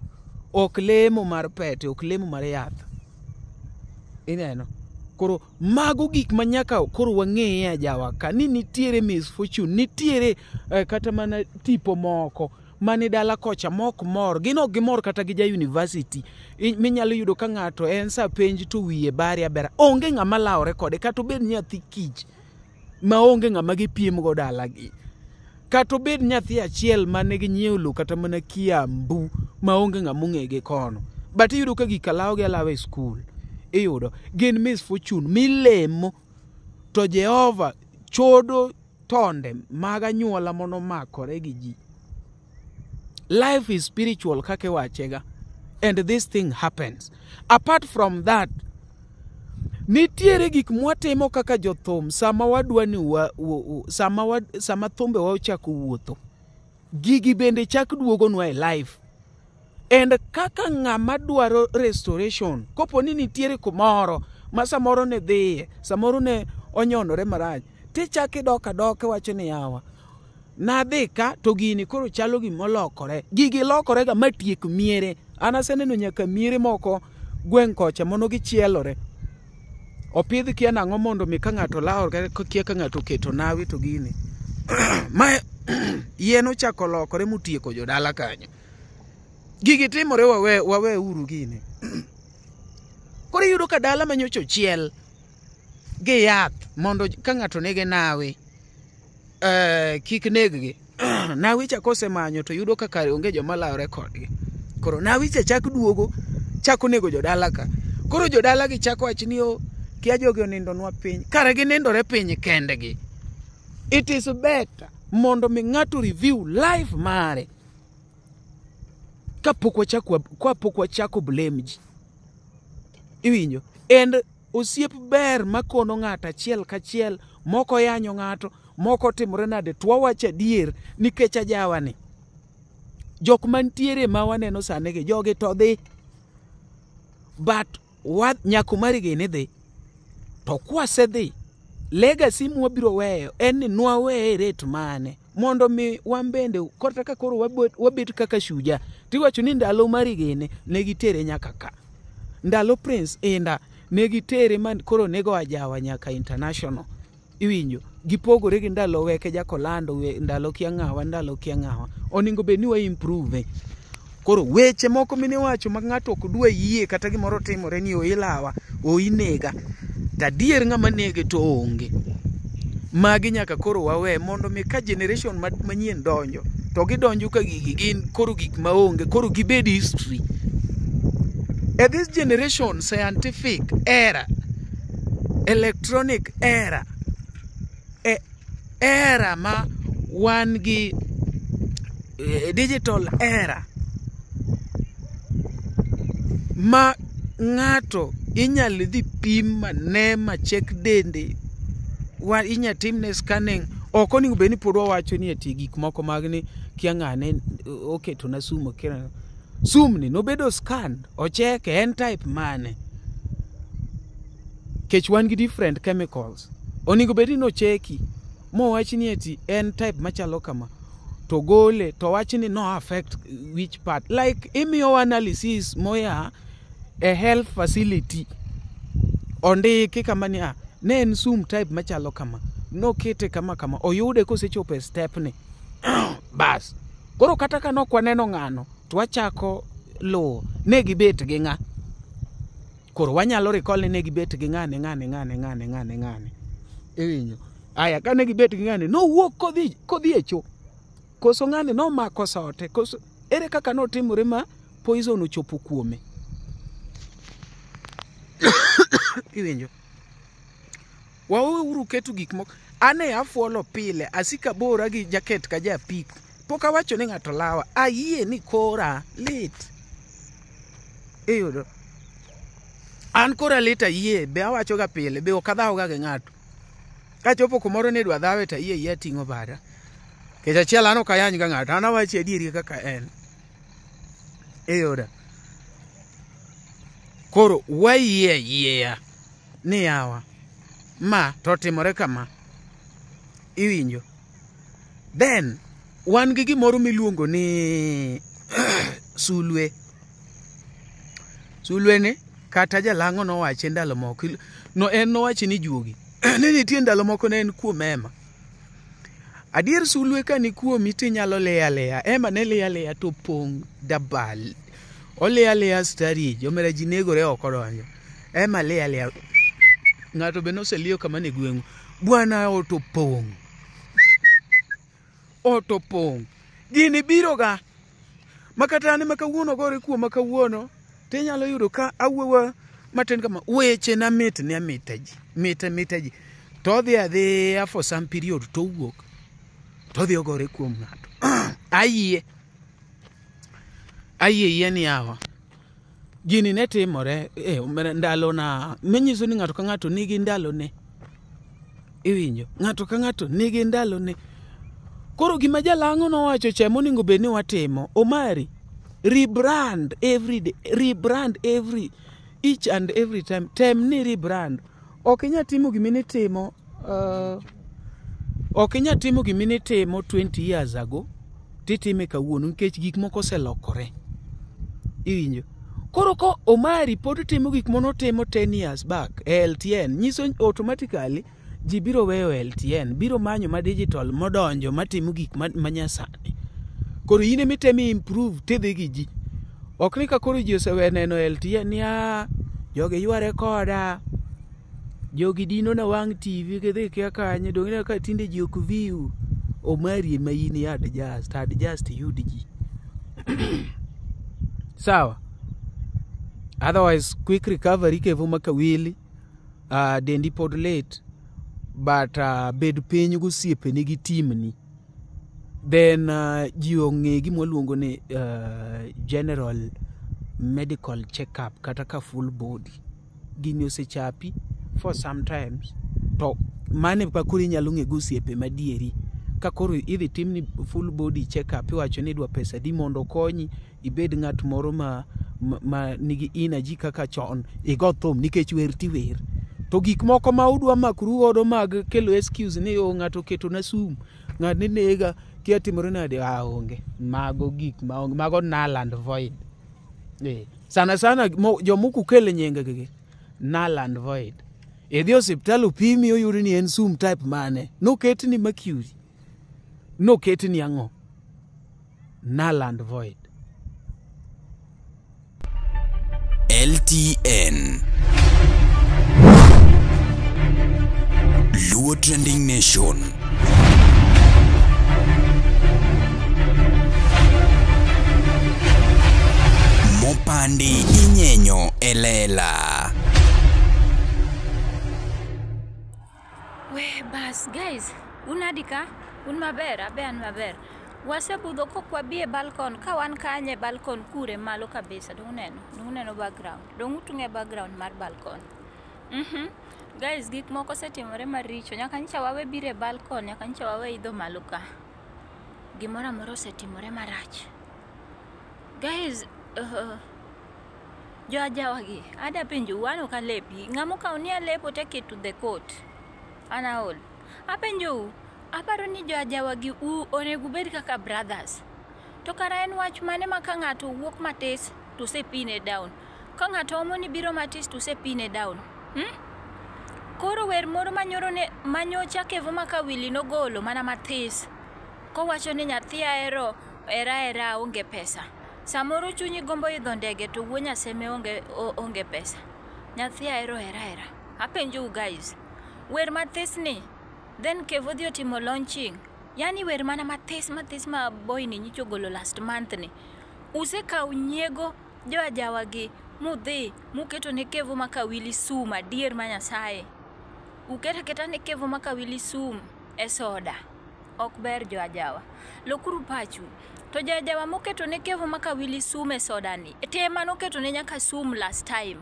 Speaker 7: ok lemo mar pete, ok lemo mar yath. Ineno? Koro mago gik ma nyaka koro wang'eye ajawa ka ni nitiere misfortune, nitiere kata mana tipo moko mani dala kocha mok mor, gin ok gimor kata gi ja university. Minyalo yudo ka ng'ato en sa penj to wiye bare abera, onge ng'ama lawore kode, kata obed nyathi kich ma onge ng'ama gipiem go dalagi. Kata obed nyathi achiel mane ginyiewo lo kata mana Kiambu ma onge ng'ama ong'e gi kono. But iyudo ka gik alawo gi alawa e skul. Iyudo gin misfortune milemo to Jehova chodo tonde mag anyuola mondo omakore gi ji. Life is spiritual kaka iwachega, and this thing happens. Apart from that, Nitiere gik mwatimo kaka jothum sama wadwa ni wa, wa, sama, wa, sama thumbe wa ochako wuotho. Gigi bende chak duogonwa e life. And kaka ng'ama dwaro restoration, kopo ni nitiere kumoro ma samoro ne dhiye, samoro ne onyonore marach, tichako idok adoka iwacho ni yawa, nadhi ka to gini koro chalo gimolokore. Gigi lokore ga matiek miere. An aseneno nyaka miere moko gweng' kocha mono gichielore. Opidh kia nang'o mondo mi ka ng'ato lawo kia ka ng'ato oketo nawi to gini. Ma yien ochako lokore motieko jodala kanyo. Gigi timore wawe, wawe uru gini. Koro iyudo ka dala manyocha ochiel gi yath mondo ka ng'ato nigi nawi kik neggi. Nawi cha kosemanyo to yudo ka kare onge joma lawre kodgi. Koro nawi cha chak duogo chako nego jodala ka. Koro jodala gi chako wach ni o kia jogi onindonwa piny. Kare ginindore piny kendgi. It is better mondo mi ng'ato review life mare kapok wachako kapok wachako blame ji. Iwinjo? And osiep ber makono ng'ato achiel kachiel, moko yanyo ng'ato, moko timore nade, to wawacho adier nikech ajawa ni. Jok mantiere ma waneno sani gi, jogi to dhi. But nyakumari gini dhi. To kwasedhi, legacy mwabiro weyo en ni nwaweye e rate mane mondo mi wan bende kata ka koro wabet kaka shuja tiwacho ni ndalo mari gini ne gitere nyaka ka. Ndalo Prince Inda ne gitere man koro nego ajawa nyaka international. Iwinjo? Gipogore gi ndalo Weke Jakolando, ndalo kia ng'awa, ndalo kia ng'awa. Onego bed ni wa improve. Koro weche moko miniwacho ma ng'ato ok dwa yie kata gimoro timore ni oilawa, oinega. To adier ng'ama nege to onge. Magi nyaka koro wawe mondo mi ka generation manyien donjo, to gidonjo ka gigi gin koro gik maonge, koro gibed history. E this generation, scientific era, electronic era, e era ma wan gi digital era, ma ng'ato inyal dhi pim ma ne ma check dende, wa inya timne scanning. Ok onego bed ni pod wawacho ni ati gik moko mag ni kia ng'ane oketona sum, kia sum ni nobedo scanned, ocheke en type mane. Kech wan gi different chemicals. Onego bed ni nocheki mowach ni ati en type machalo kama, to gole to wach ni no affect which part. Like imiyowa analysis moya e health facility, ondiki kama ni a ne en sum type machalo kama, nokete kama kama, oyude kosechopo e step ni. Bas. Koro kata ka nok waneno ng'ano, to wachako luwo ne gibet gi ng'a. Koro wanyalo recall ni ne gibet gi ng'ane, ng'ane, ng'ane, ng'ane, ng'ane, ng'ane. Iwinjo? Aya, ka ne gibet gi ng'ane, nowuok kodhi e cho. Koso ng'ane nomako sote, koso ere kaka notimore ma poison ochopo kuome. Iwinjo? Waweuru keto gik moko. An e afuolo pile, asika bora gi jaket ka japiko. Pok awacho ni ng'ato lawa, ayie ni kora lit. Iyudo? An kora lit ayie, be awacho ga pile, be ok adhaw ga gi ng'ato. Kachopo kumoro ni idwa dhawe to ayie yie ating'o bada. Kech achiel an ok ayany ga ng'ato, an awacho adieri kaka en. Iyudo? Koro wayie ayieya ni yawa, ma to timore kama. Iwinjo? Then, wan gi gimoro miluongo ni sulwe. Sulwe ni kata jalang'o nowache ndalo moko. No en nowache ni juogi. Ni nitie ndalo moko ne en kuom ema. Adier sulwe ka ni kuomi tinyalo liya liya. Ema ne liya liya to pong' dabal. Oliya liya starij. Omera ji negore ok odonjo. Ema liya liya. Ng'ato be noseliyo kama ne gweng'u. Bwana ot opong'. Ot opong'. Gini biro ga. Makata an ema kawuono gore kuoma kawuono, tinyalo yudo ka awuowa matin kama, weche na mit ni amita ji. Mita mita ji. To odhi adhiya for some period to owuok. To odhi ogore kuom ng'ato. Ayie. Ayie yie ni yawa. Gini ne timore e ndalona, manyiso ni ng'ato ka ng'ato nigi ndalone. Iwinjo? Ng'ato ka ng'ato nigi ndalone. Koro gima jalang'o nowacho cha monego bed ni watimo, Omari, rebrand every day, rebrand every each and every time. Tem ni rebrand. Ok inyal timo giminitimo ok inyal timo giminitimo 20 years ago titime kawuono nikech gik moko oselokore. Iwinjo? Koro ko Omari pod timo gik manotimo 10 years back e LTN, nyiso automatically ji biro weyo LTN, biro manyo ma digital modonjo matimo gik manyasani. Koro in ema itemo improve tidhi gi ji. Ok ni ka koro ji osewe neno LTN niya, jogi yware koda, jogi dino na wang' TV gidhi kia kanye, dong' ineno ka tinde ji ok view. Omari ema in i adjust, adjust iyud ji. Sawa. Otherwise, quick recovery Kevo Makawili, dendi pod late, but bed piny gosiepeni gi timni. Then ji ong'e gima waluongo ni general medical check-up kata ka full body. Gini osechapi for sometimes to mano ema koro inyalo ng'e go osiepe madieri. Ka koro idhi timni full body check-up iwacho ni idwa pesa adi mondo okonyi ibed ng'at moro ma nigi energy kaka chon igo thum nikech wer tiwer. To gik moko ma udwa makoru godo mag kelo excuse ni oh ng'ato oketona sum, ng'ani nega, kia timore nade, ah onge. Mago gik ma onge, mago null and void. Sana sana jomoko ukel nying gi, null and void. Idhi osiptal opimi oyud ni en sum type mane, noketni mercury, noketni ang'o, null and void.
Speaker 1: LTN Luo Trending Nation. Mopandi inyenyo elela.
Speaker 6: We bas guys, unadika un maber, abe an maber. Wasebudho kok wabi e balkon, ka wan kanye balkon kure malo kabisa, dong uneno background, dong utung'e background mar balkon. Guys, gik moko osetimore maricho, nyaka nyicha wawe biro e balkon, nyaka nyicha wawe idho malo ka. Gimoro amora osetimore marach. Guys, jo ajawa gi, ada penjou, an ok alepi, ng'ama okawo ni alepo take it to the court. An aol. Apenjou, aparo ni jo ajawa gi u onego ubed kaka brothers. To kara en wach mane ma ka ng'ato wuok matis to usepine down. Ka ng'ato omo ni biro matis to usepine down. Koro wer moro manyoro ne manyocha Kevo Makawili nogolo mana mathis. Kowacho ni nyathi ahero era era onge pesa. Samoro chunyi gombo idho ndege to wuo Nyaseme onge pesa. Nyathi ahero era era. Apenjou guys. Wer mathis ni then Kevo dhi otimo launching. Yani wer mana mathis mathis ma boy ni nyicho golo last month ni. Usekawo nyiego jo ajawa gi mudhi muketo ne Kevo Makawili sum adier ma Nyasaye. Uketo aketa ne Kevo Makawili sum e soda. Ok ber jo ajawa. Lokuru pachu. To jo ajawa moketo ne Kevo Makawili sum e soda ni, te manoketo ne nyaka sum last time.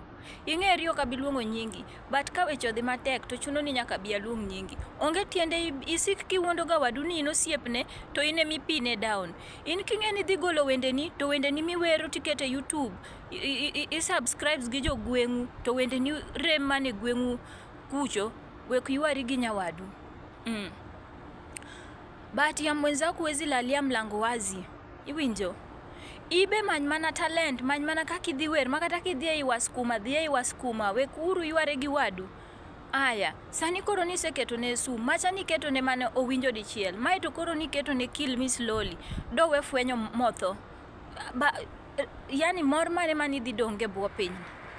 Speaker 6: Ing'eri ok abi luongo nyingi, but ka weche odhi matek to chuno ni nyaka bi aluong nyingi. Onge tiende isik kiwuondo ga wadu ni in osiepne to in ema ipine down. In king'e ni idhi golo wendeni to wendeni miwero tikete YouTube, i subscribes gi jogweng'u to wendeni rem mana e gweng'u kucho, wek ywari gi nyawadu. Bahati ya mwenzako huwezi lalia mlango wazi. Iwinjo? Ibe many mana talent, many mana kaka idhi wer, ma kata kidhi ei waskuma, dhi ei waskuma, wek uru yware gi wadu. Aya, sani koro niseketo ne sum, macha niketo ne mane owinjo dichiel, mae to koro niketo ne kill me slowly, dowe fwenyo motho. Yani mor mane mane idhi dong' e bwo piny.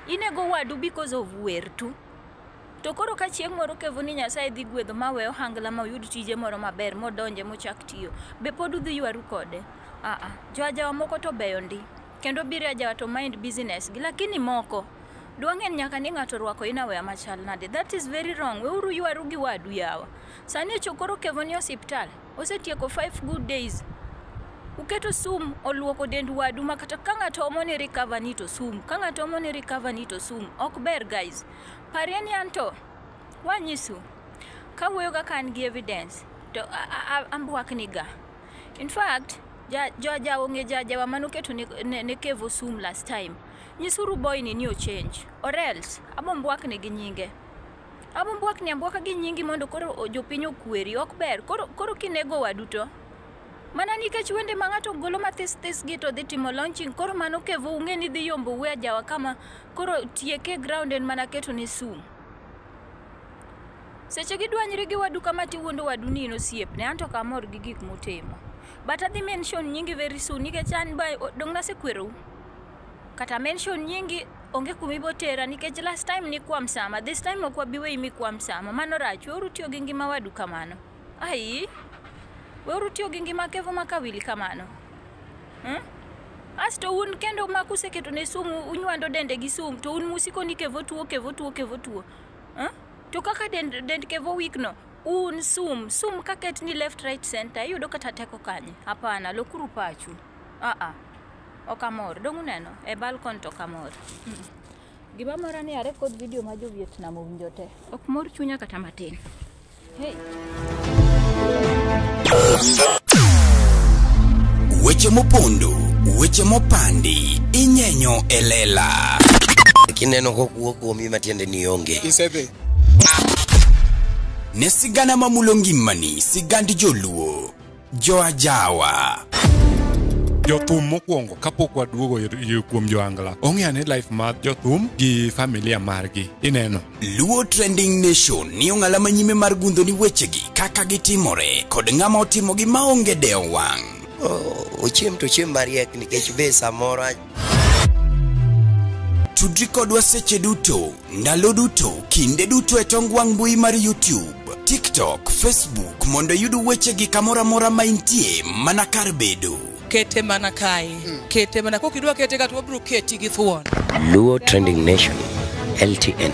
Speaker 6: Inego wadu because of wer tu. To koro ka chieng' moro Kevo ni Nyasaye dhi gwedho ma we ohangla ma oyud tije moro maber modonje mochak tiyo, be pod udhi ywaru kode? Jo ajawa moko to beyo ndi, kendo biro ajawa to mind business gi, lakini moko dwang'e nyaka ni ng'ato orwako inawea machal nade. That is very wrong. Weuru ywaru gi wadu yawa. Sani ocho koro Kevo ni osiptal, osetieko 5 good days. Uketo sum oluoko dend wadu ma kata ka ng'ato omo ni recover ni to sum, ka ng'ato omo ni recover ni to sum. Ok ber guys. Parie ni anto wanyisu kawuoyo kaka an gi evidence to ambwakni ga. In fact, jajawa ong'e jajawa manoketo ne Kevo sum last time. Nyisuru boy ni o change or else abo mbwakni gi nyinge. Abo mbwakni ambwaka gi nyingi mondo koro jopiny okweri. Ok ber. Koro kinego wadu to mana nikech wende ma ng'ato golo mathis this gi to dhi timo launching, koro mano Kevo ung'e ni dhi yombo we ajawa kama koro tieke ground en mana keto ne sum. Seche gidwanyri gi wadu kama tiwuondo wadu ni in osiepne, anto ok amor gi gik mutimo. But adhi mention nyingi very soon nikech an ba dong' nasekwerou. Kata mention nyingi onge kuma ibotera nikech last time nikwam sama, this time ok wabi weyi mikwam sama. Mano rach, weuru tiyo gi ngima wadu kamano. Ai, weuru tiyo gi ngima Kevo Makawili kamano. Asto un kendo ma kuseketo ne sum, unywando dende gi sum, to un musiko ni Kevo tuo, Kevo tuo, Kevo tuo. To kaka dend Kevo weak no, un sum, sum kaket ni left, right, center, iyudo kata teko kanye? Hapana, lokuru pachu. Ok amor, dong' uneno, e balcony to ok amor. Gima mora ni a record video ma jo Vietnam owinjo te. Ok mor chunya kata matin. Hey.
Speaker 1: Weche mopondo, weche mopandi, inyenyo e lela.
Speaker 2: Kineno kokuo kuomi matiende ni onge.
Speaker 3: Isedhi.
Speaker 1: Ne sigana mamulo ngimani, sigand joluo, joajawa.
Speaker 3: Jothum mokwongo kapok waduogo kuom joangla, ong'e ane life mar jothum gi familia margi. Ineno.
Speaker 1: Luo Trending Nation ni ong'ala manyime mar gundho ni wechegi kaka gitimore kod ng'ama otimogi maonge dewo wang'.
Speaker 2: Ochiem to chiem mariek nikech be samoro.
Speaker 1: Tudri kodwa seche duto, ndalo duto, kinde duto e tong wang' mbui mar YouTube, TikTok, Facebook mondo iyud wechegi kamoro amora ma intie mana kar bedo.
Speaker 4: Kete mana kae. Kete mana kokidwa kete ka to wabiro keti gi thuon.
Speaker 2: Luo Trending Nation, LTN,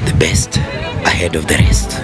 Speaker 2: the best ahead of the rest.